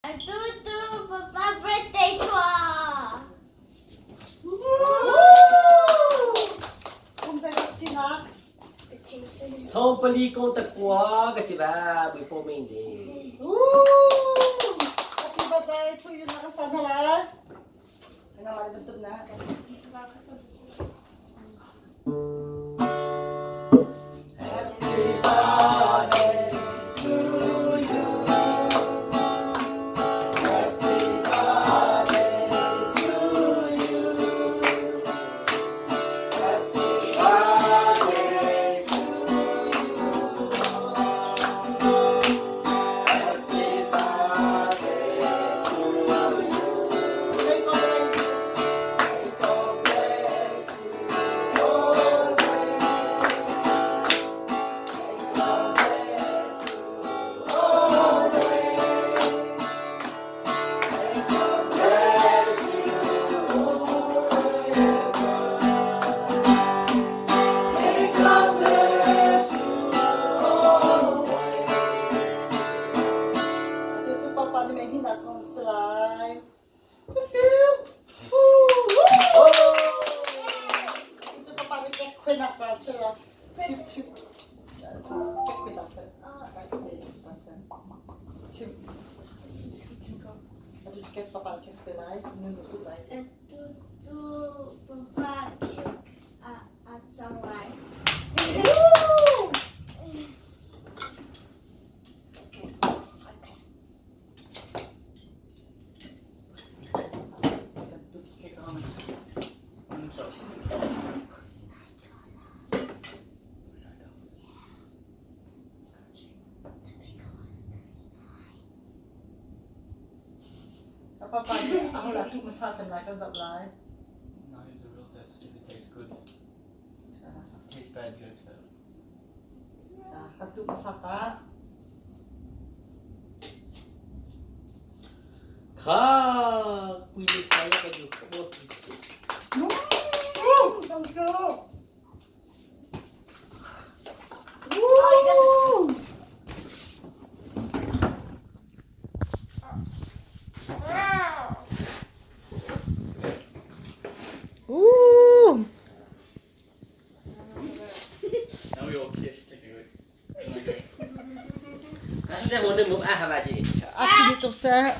Atu tu papa birthday chua. Kum zei sinak. Sawmpali kong takua ka ci ba bui po ming de. Happy birthday to you na ka sana la. Nga mali bentuk na. Happy birthday to you. Happy birthday to you. Happy birthday to you. Happy birthday to you. May God bless you always. May God bless you always. May God bless you forever. May God bless you always. Atu cu papa nih mei hin ah sung si lai. Cu papa nih kek khuainak ca si la. Chim chim. Kek khuai ta seh. Kai te ta seh. Chim. Chim ko. Atu cu kek papa kek khuai lai. Nun tu lai. Atu tu papa kek a a cang lai. Papa nih a hol tu hmasa cem lai kan zoh lai. No, here's a real test. If it tastes good. If it tastes bad, you guys fail. Kan tu hmasa ta. Kha pui ni saya ka ju bo ti. Thank you. Ooh. Now we all kiss technically. A si tuk seh.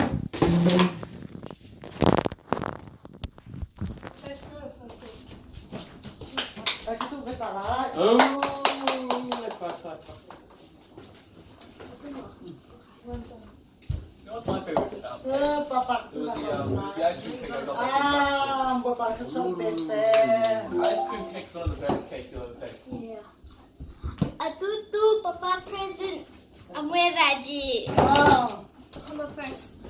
You know what's my favorite cake? It was the ice cream cake I got back in Ice cream cake's one of the best cake you'll ever taste. Yeah. Atu tu papa present amwe veggie. Come on first.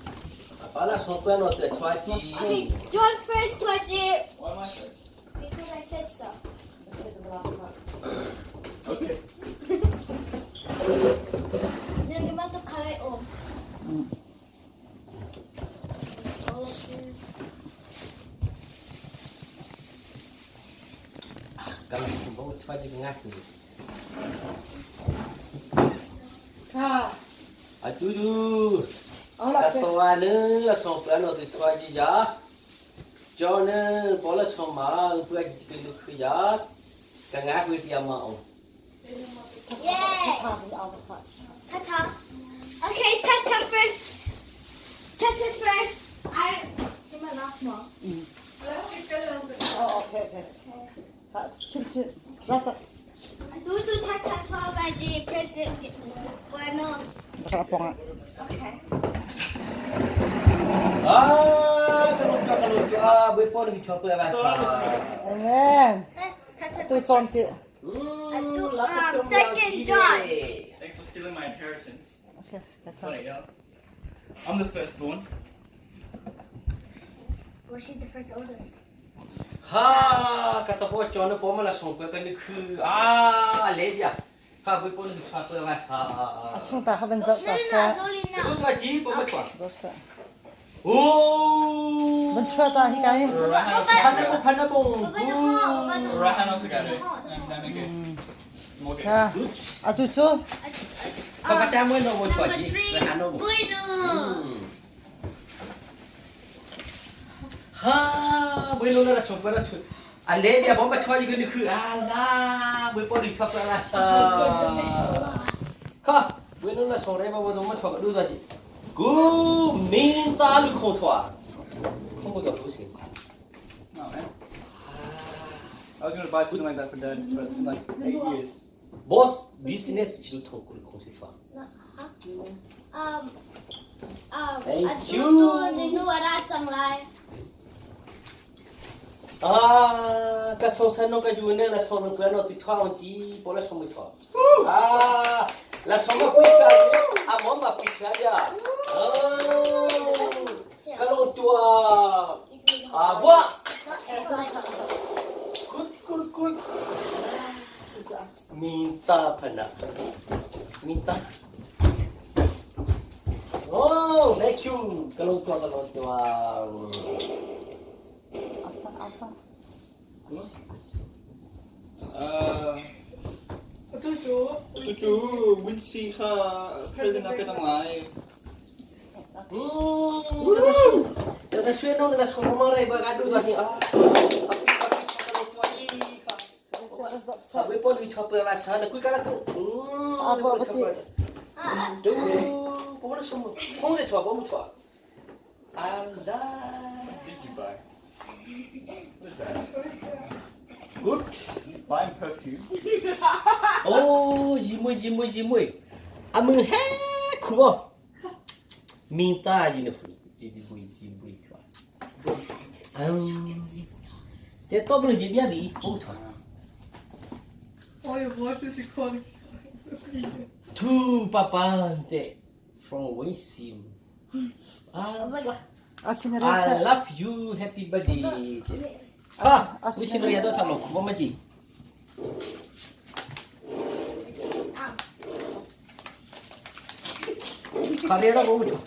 Okay, John first, Twaji. Why am I first? Because I said so. Okay. Nilagyan to kalay o. Atudu. Katoane somplano de tuaji ya. John bola soma tuaji ke lu ya. Ka nga hui pia ma o. Yay! Tata. Okay, Tata first. Tata's first. I did my last one. Oh, okay, okay. Chim chim. Rasa. Atudu tata twa veggie present. Bueno. Baka po nga. Okay. Ah, kalau tu kalau tu ah, boleh phone lagi chopper ba sa. Amen. Tata. Tu chon si. Second John. Thanks for stealing my inheritance. Okay, that's all. Funny, yeah. I'm the firstborn. Was she the first oldest? Ha, kata po John po mala song ko kan khu ah, le dia. Ka boleh phone lagi chopper ba sa. Achung ta haban zau No, ta no, no, sa. it's only Tu now. tuaji po ma chua. Zau sa. Oh. Ban chua ta hi kain. Phana po phana po. Rahan also got it. More Ka. Atu chu. Ka kata mo no mo Number tuaji. 3, Ano mo. Bueno. Hmm. Ha, bueno na so para thu. Ale dia bomba chwa ji ni khu ala, bui po ri thwa pa la sa. Kha, bueno na so re ba bo ma thwa ka du da ji. Gu min ta lu khong thwa. Khong ko da tu si. Oh, man. I was going to buy something like that for Dad, but in like 8 years. Boss business lu thong ku khong si thwa. Thank Atu you. tu ni nu a ra cang lai. Ah, ka so sa no ka ju ne la so no ku no ti thwa on ji bo la so mu thwa. Ah, la so ma pu cha a mo ma pu cha ya. Ah, ka lo tua. You can make Ah, bua. hot Good, good, good. Minta pernah. Minta. Oh, thank you. Kalau tua kalau tua. Alcan alcan. Atu cu Tu cu Wincy kha president a pe tang lai. Kata suwe nong na song mare ba gadu ba ni. Ah. Kalau tua ni. Sabi po lu chop la sa na kui kala ku. Apa betul? Tu, po na song song de chua bo mu chua. Allah. Did you buy? What is that? Good. Buying perfume? Oh, 一妹一妹一妹，阿门嘿酷哦，明大人的福，一妹一妹团。嗯，这多不能一边的，不团。 Oh, your voice is recording. Tu papante from Wisim. Ah, Asin I rasa. love you, happy birthday. 啊，微信都也多少了？我们记。卡列那个我错。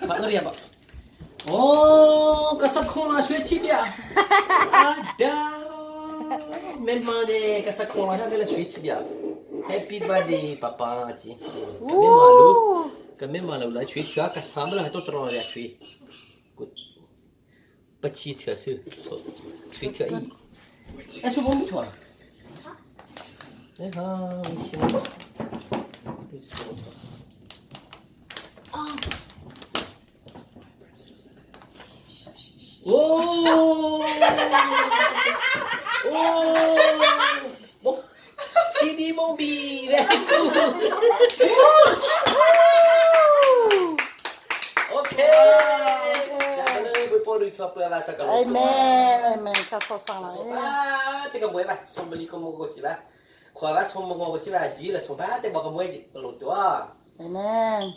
卡那里吧。哦，个啥空了学起的啊？的，没妈的，个啥空了下面来学起的。Happy birthday，爸爸姐。没马路，个没马路来学起啊，个啥么了都多了学。不起特色，错，学特意。哎，说我们错了。哎好，我行。哦，哦，CD movie very cool. Okay. Amen. Amen. Ka so sang la. 啊，这个买吧，送不你个么个几吧，快吧，送么个几吧，几了送吧，得把个买几，不弄多啊。 Amen.